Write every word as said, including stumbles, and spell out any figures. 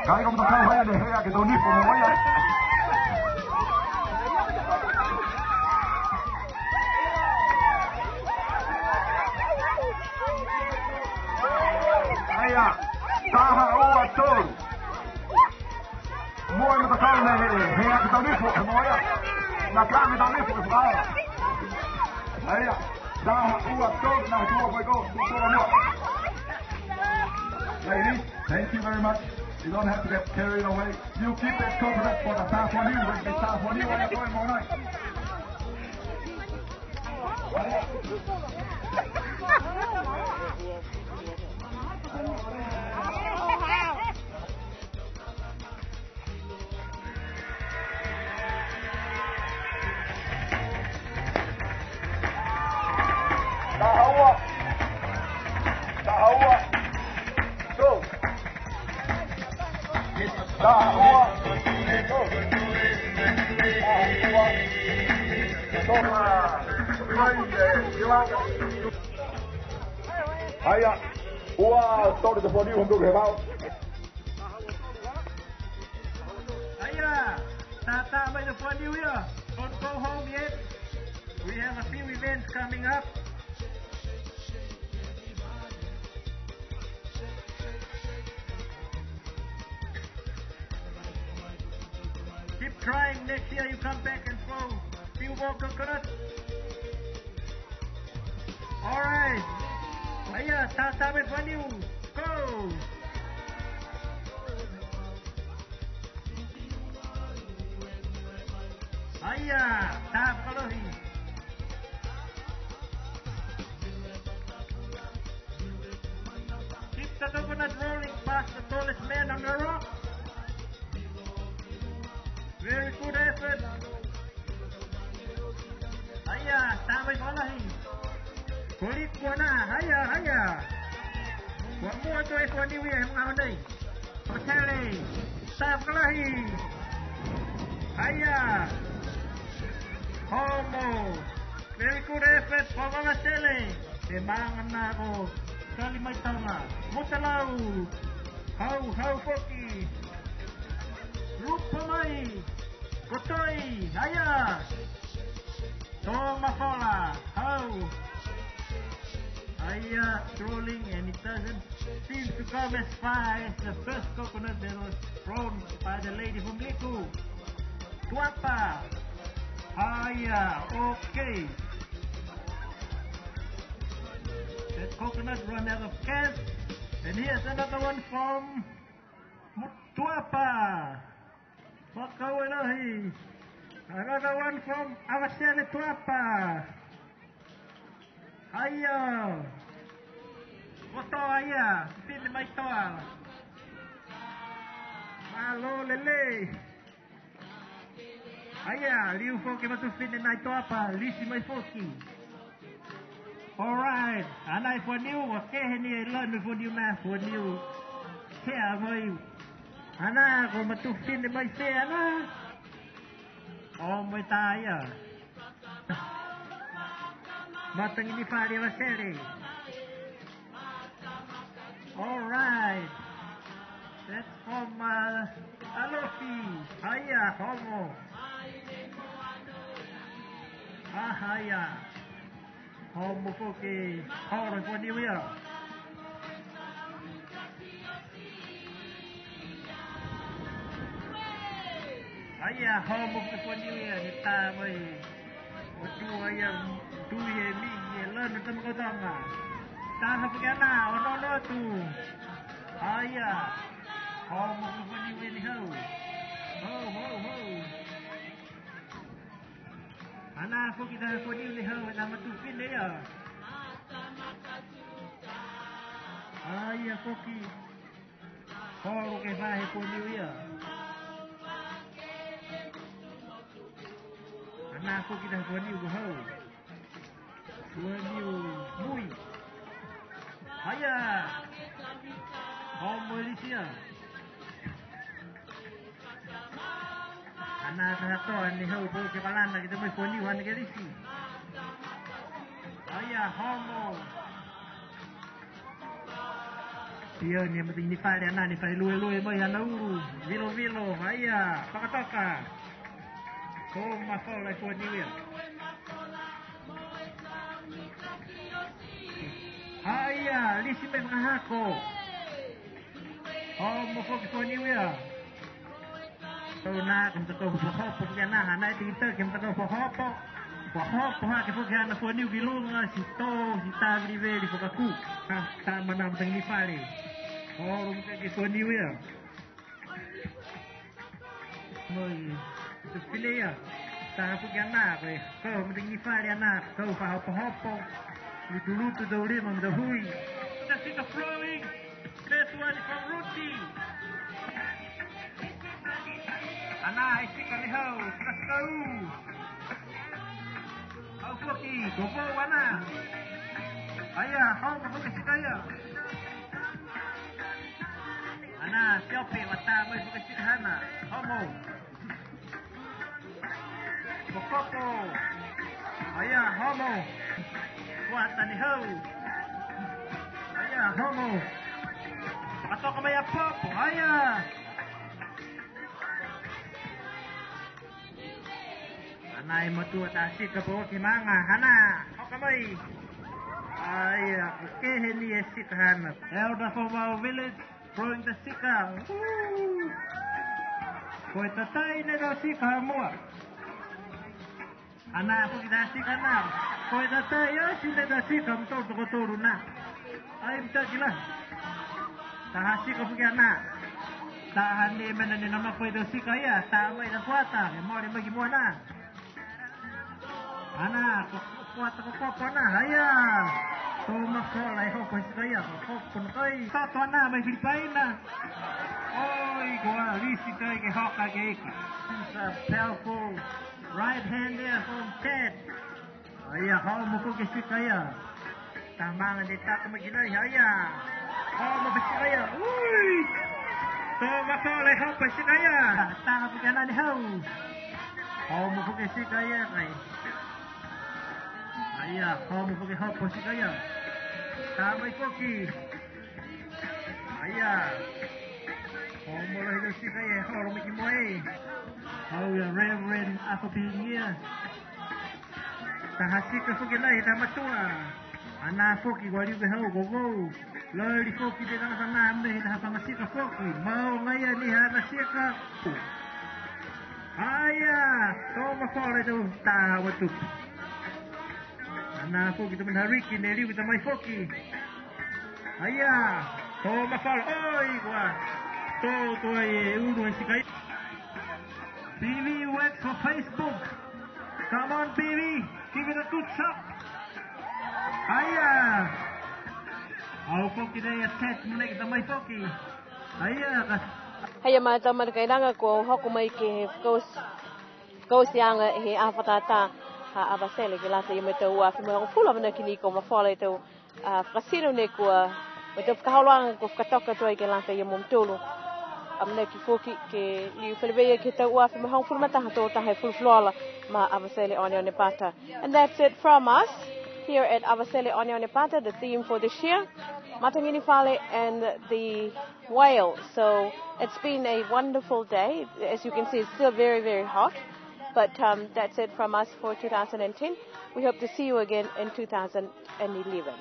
Ka e ko e matakavi haia ne hea ke tau nipo mo ia. Haia, taha ua tolu. Mo e matakavi ne hea ke tau nipo mo ia. Na ka ke tau nipo ke fakaola. Haia, taha ua tolu, na tua ko e ko, tua mo. Ladies, thank you very much. You don't have to get carried away. You keep that coconut for the Tāwhaniu, when the Tāwhaniu are going all night. Taha ua. Taha ua. Go. Taha ua. Go. Taha ua. Go. Haia. Ua, tolu e Tāwhaniu, hogofulu ke he vao. Haia, tā tā mai e Tāwhaniu ia. Don't go home yet. We have a few events coming up. Keep trying. Next year you come back and throw few more coconuts. All right. Haia, tā tā mai e Tāwhaniu. Go! Haia, tā fakalahi. Keep the coconut rolling past the tallest man on the rock. Very good effort. Haia, tā mai fakalahi. Ko Liku nā, haia, haia. Kua mua atu e Tāwhaniu ia he magaaho nei. Ko Tele, tā fakalahi. Haia. Homo. Very good effort from Avatele. He maaga nā ko Kalimaitoga. Mutalau. Hau, hau foki. Rupa mai. Ko Toi, haia. Tō Mafola, hau. Haia, trolling, and it doesn't seem to come as far as the first coconut that was thrown by the lady from Liku. Tuapa. Haia, okay. That coconut run out of gas. And here's another one from Tuapa. Fakaaue lahi. Another one from Avatele Tuapa. Haia. Kotoa ia. Fifine mai Toa. Malo lele. Haia, liu foki e matu fifine nai Tuapa, lisi mai foki. Alright, a nai Fuaniu, a kehe ni e lanu Fuaniu nā Fuaniu. Kea mai. A nā, ko e matu fifine mai fē a nā. O mai tā ia. Matagi ni fale a Vasele. All right. That's from, uh, Alofi. Haia, homo. Ah, haia. Homo foki, horo foki ia. Haia, homo foki ia, he tā mai. O tua ia, tui e mi, e lanu tama kotoga. Taha foki a nā, o nono atu. Haia, homo foki ia ni hau. Hau, hau, hau. A nā foki taha Fuaniu ne hau, e nā matu fifine ia. A ia foki. Holo ke he faahi Fuaniu ia. A nā foki taha Fuaniu ka hau. Fuaniu mui. Haia. Homo e lisi ia. Ana taha toa ne hau po ke malana ke he tau mai fua niu hane ke lisi. Aia, homo. Ia ni e matagi ni fale ana ne fai luelue mai ana ulu. Vilovilo, aia, fakatoka. Ko mafola e fua niu ia. Aia, lisi mai fakahako. Homo foki fua niu ia. Tau nā, ko e matakau fua hopo, ke nā, nā e tiki tau ke matakau fua hopo. Fua hopo hake foki haana fua niu ki luga, ti tō, ti taveliveli fakakū. Ha, tā mana matagi ni fale. Olo matagi fua niu ia. Moi, to file ia. Taha foki ana, ko e kau matagi ni fale ana, kau fahopohopo. Lutulutu tau lima, tau hui. That's it, the throwing. First one from Ruti. Ana, e tika ni hau, tika tika u. Hau foki, ko vou ana. Aia, homo foki tika ia. Ana, siope, vata mai foki tika hana. Homo. Kokopo. Aia, homo. Kuata ni hau. Aia, homo. Fakatoka mai a Popo. Aia. Ana e matua ta tika po ki maga. Ana. Hoka mai. Aia, ko kehe ni e tika hana. Elder from our village. Throwing the tika. Woo! Ko e tatai ne tau tika ha mua. Ana foki tau tika na. Ko e tatai oti ne tau tika mo tau tokotolu na. Ai mitaki la. Taha tika foki ana. Taha ne mena ne nonofo e tau tika ia. Taha mai na fuata. E mole mai ki mua na. Ana, ko, ko, ko, ko, ko, ko, ana, aia. Tō mafola e hopo e tika ia, ko, ko, ko, na kai. Toto ana, mai Filipaina. Oi, kua lisi kai ke hoka ke iki. It's a powerful right hand there from Ted. Aia, homo foki e tika ia. Tamaga ne taka mai ki nai, aia. Homo foki e tika ia. Ui! Tō mafola e hopo e tika ia. Taha foki ana ne hau. Homo foki e tika ia kai. Aia, homo foki e hopo e tika ia. Tā mai foki. Aia. Homo lahi tau tika ia, holo mai ki mua e. Hau ia Reverend Afa Pinia. Taha tika foki nai, taha matua. Ana foki, kua liu ke hau, ko vou. Lali foki te tagata nā, mena he taha faga tika foki. Mau ngai a ni haana tika. Aia, tō mafola e tau tā watupu. Ana foki tau mena Riki, ne liu ke ta mai foki. Aia, tō mafola, oi, kua. Tō, tō e ulu e tika. P V works for Facebook. Come on, P V, give it a good shot. Aia. Au foki nei a Ted, mo ne ke ta mai foki. Aia, ka. Haia ma tau mata kainaga kua hoko mai ke he fakausi, fakausiaga he aho fakatātā ha Avatele ke lata ia mo e tau ua afe mo e hogofulu, amanaki ni kua mafola e tau a, fakatino nei kua, mo e tau fakaholoaga kua fakatoka atu ai ke lata ia mo mutolu. Amanaki foki ke liu feleveia ke he tau ua afe mo e hogofulu ma taha, tō taha e fulufuluola ma Avatele Oneonepata. And that's it from us here at Avatele Oneonepata, the theme for this year, Matagini Fale and the whale. So it's been a wonderful day. As you can see, it's still very, very hot. But, um, that's it from us for two thousand and ten. We hope to see you again in two thousand and eleven.